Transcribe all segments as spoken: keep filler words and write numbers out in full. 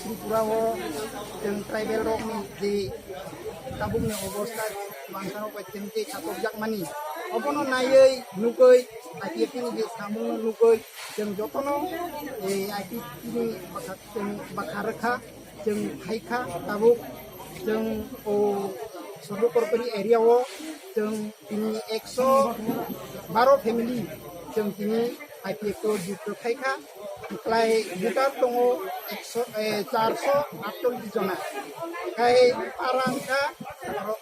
Tripura o chwng tribal rok ni je tabuk ni obostha bangsa rok bai chwng tei khatokjak mani, obono naiwi nugwi I P F T ni je samung no nugwi chwng jotono, eh, I P F T ni bwkha, chwng bwkha rwkha, chwng phaikha tabuk chwng o Sodo Korkori area o chwng tini ekso baro family chwng tini I P F T o jukto khaikha, klai voter tongo ekso, eh, charso atchollish jona, khai para wngkha aro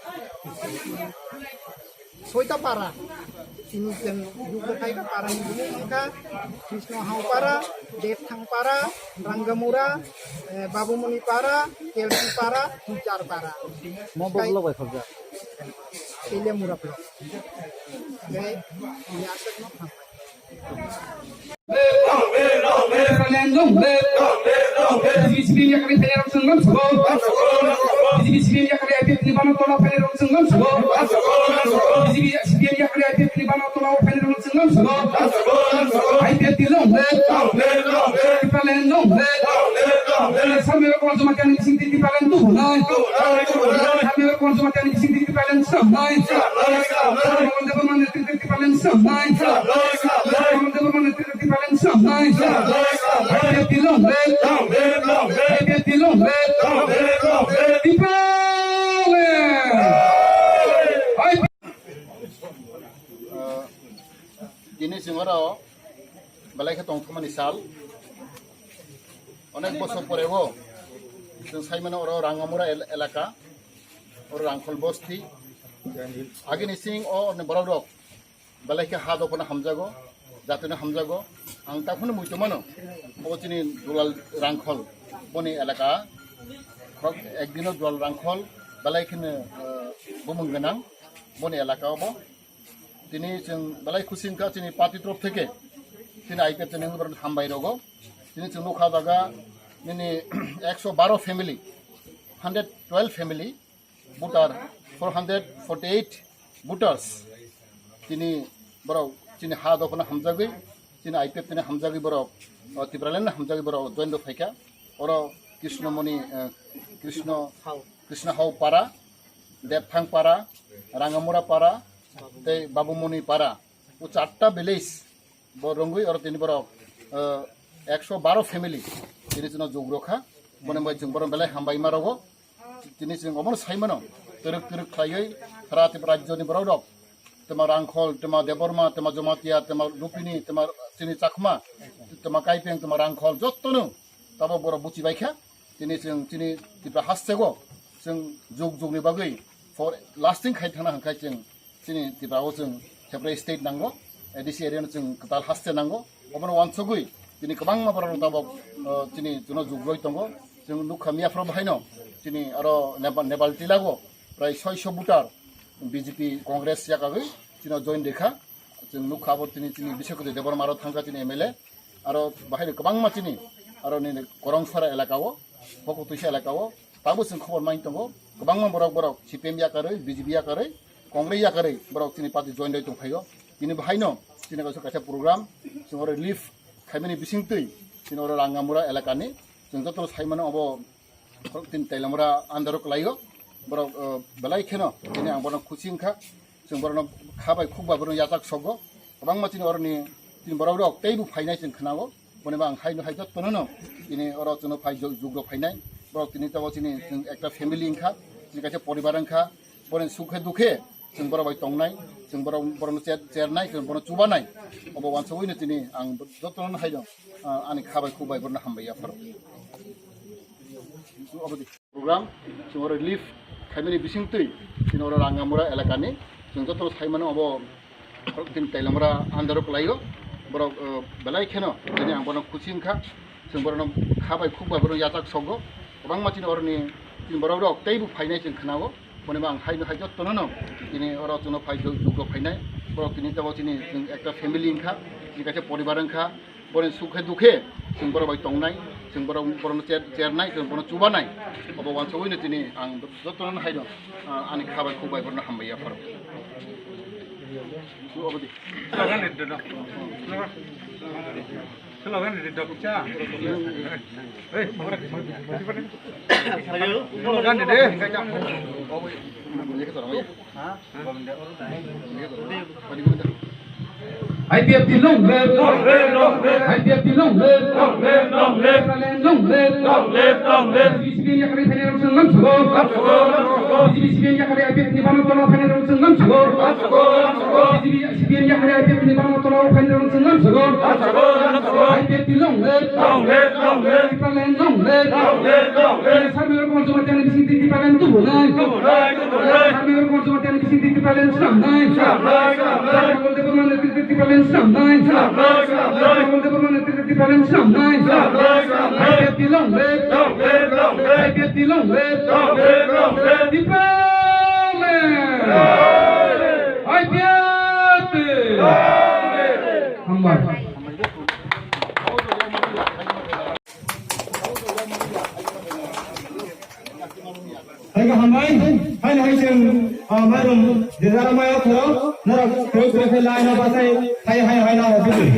soita para, tini chwng jukto khaikha, para ni bumung wngkha Krishna Hao para, Debthang para, Rangamura, eh, Babumoni para, Kelsi para, Tuchar para. Mo bo Kai- blog bai khobjak. Teliamura block. Oke, ini asal no sampai. I P F T long live. Tipraland long live. Sambil kau cuma tiang di sini Tipraland tuh, nah. Sambil kau cuma tiang di sini Tipraland song, nah. Tipraland song, nah. Tipraland song, nah. I P F T long live. I P F T long live. Tipraland. Tini chwng oro belai khe tongthokmani sal. Onek bosor pore o chwng sai mano oro Rangamura el-, elaka, oro Rangkhol bosti. Agini sing o orni borok rok belai khe ha dophano hamjago, jatino hamjago. Ang takhwno muitu mano, obo chini Dulal Rangkhol, boni elaka, khorok ekdino Dulal Rangkhol belai kheno, eh, bumung gwnang, boni elaka obo. Tini chwng belai khusi wngkha chini party torof theke, chini I P F T ni wngwi borok hambai rogo. Tini chwng nukha jaga nini ekso baro family, hundred twelve family, voter four hundred forty eight voters. Tini borok chini ha dophano hamjagwi, chini I P F T ni hamjagwi borok, o, Tipraland ni hamjagwi borok join rok phaikha. Oro Krishnamoni, eh, Krishna, Krishna Hao para, Debthang para, Rangamura para, tei Babumoni para. O charta village bo rwngwi oro tini borok, eh, ekso baro family tini chwngno jug rwkha. Boni bai chwng borok belai hambai ma rogo. Tini chwng omono sai mano, twrwk twrwk khlaiwi sara Tripura rajyoni borok rok, twma Rangkhol, twma Debbarma, twma Jamatia, twma Lupini, twma chini Chakma, twma Kaipeng, twma Rangkhol, jottono tabok borok buchi bai kha. Tini chwng chini Tripura hasteo chwng jug jugni bagwi for lasting khai thangna hwnkhe chwng chini Tripura o chwng separate state nango, A D C area no chwng kwtal haste nango. Obono wansugwi tini kwbangma borok rok tabok, uh, chini chwngno jug rwi tongo. Chwng nukha miya phoro bahaino chini aro Nepal, Nepal tilago prai soiso voter B J P Congress yakagwi chino join rikha. Chwng nukha abo tini chini Biswakriti Debbarma aro thangkha chini M L A. Aro bahaino kwbangma chini aro nini Korongsora elaka o, Pokotwisa elaka o, tabuk chwng khobor mai tongo, kwbangma borok, borok C P M yakarwi, B J P yakarwi, Congress yakarwi borok chini party join rwi tongphaio. Tini bahaino chini kaisa, kaisa program, chwng oro relief khaimani bisingtwi chini oro Rangamura elakani chwng jotono sai mano abo tini Teliamura andaro kwlaio. Borok, uh, belai kheno tini ang bono khusi wngkha. Chwng borokno kha bai khuk bai borokno yachak sogo. Kwbangma chini oroni chini borok rok teibo phainai chwng khwnao. Boni bo ang haino hai jottono no chini oro chwngno phai jug-, jug rok phainai. Borok tini tabok chini chwng ekta family wngkha, chini kaisa poribar wngkha. Boni sukhe dukhe chwng borok bai tongnai, chwng borok, borokno cher-, chernai, chwng borokno chubanai. Obo wansugwino chini ang jottono haino, ah, ani kha bai khuk bai borokno hambai yapharo. Obo di. Program, chwng oro relief khaimani bisingtwi, chini oro Rangamura elakani, chwng joto sai mano abo, tini Teliamura andaro kwlaio, borok, uh, belai kheno, tini ang bono khusi wngkha, chwng borokno kha bai khuk bai borokno yachak sogo, kwbangma chini oroni, chini borok rok teibo phainai chwng khwnao, boni bo ang haino hai jottono no, tini oro chwngno phai jug-, jug rok phainai, borok tini tabok chini chwng ekta family wngkha, chini kaisa poribar wngkha, Borokni sukhe dukhe chwng borok bai tongnai, chwng borok, borokno cher-, chernai, chwng borokno chubanai. Obo wansugwino tini ang jotono haino, ah, ani kha bai khuk bai borokno hambai yapharo. Obo di. I P F T long live! Long live, long live! I P F T long live! Long live, long live! Tipraland long live! Long live, long live! B J P C P I M yakarwi phainairok chwng lamsogo! Lamsogo, lamsogo! B J P C P I M yakarwi I P F T ni bana tola phainairok chwng lamsogo! Lamsogo, lamsogo! B J P C P I M yakarwi I P F T ni bana tola phainairok chwng lamsogo! Lamsogo, lamsogo! I P F T long live! Long live, long live! Tipraland long live! Long live, long live! Sarmero Borjomatiani bisingtwi Tipraland tubunai! Tubunai, tubunai! Sarmero Borjomatiani bisingtwi Tipraland swnamnai! Swnamnai, swnamnai! Sarmero Debbarma netrite Tipraland swnamnai! Swnamnai, swnamnai! Sarmero Debbarma netrite Tipraland swnamnai! Swnamnai, swnamnai! I P F T long live! Long live, long live! I P F T long live! Long live, long live! Tipraland! Long live! I P F T! Long live! Hambai. Hai ka hambai, hai hai chwng, ah, mairum, jera maya khoro, norok koi koi khe lai na basai, hai hai hai na office.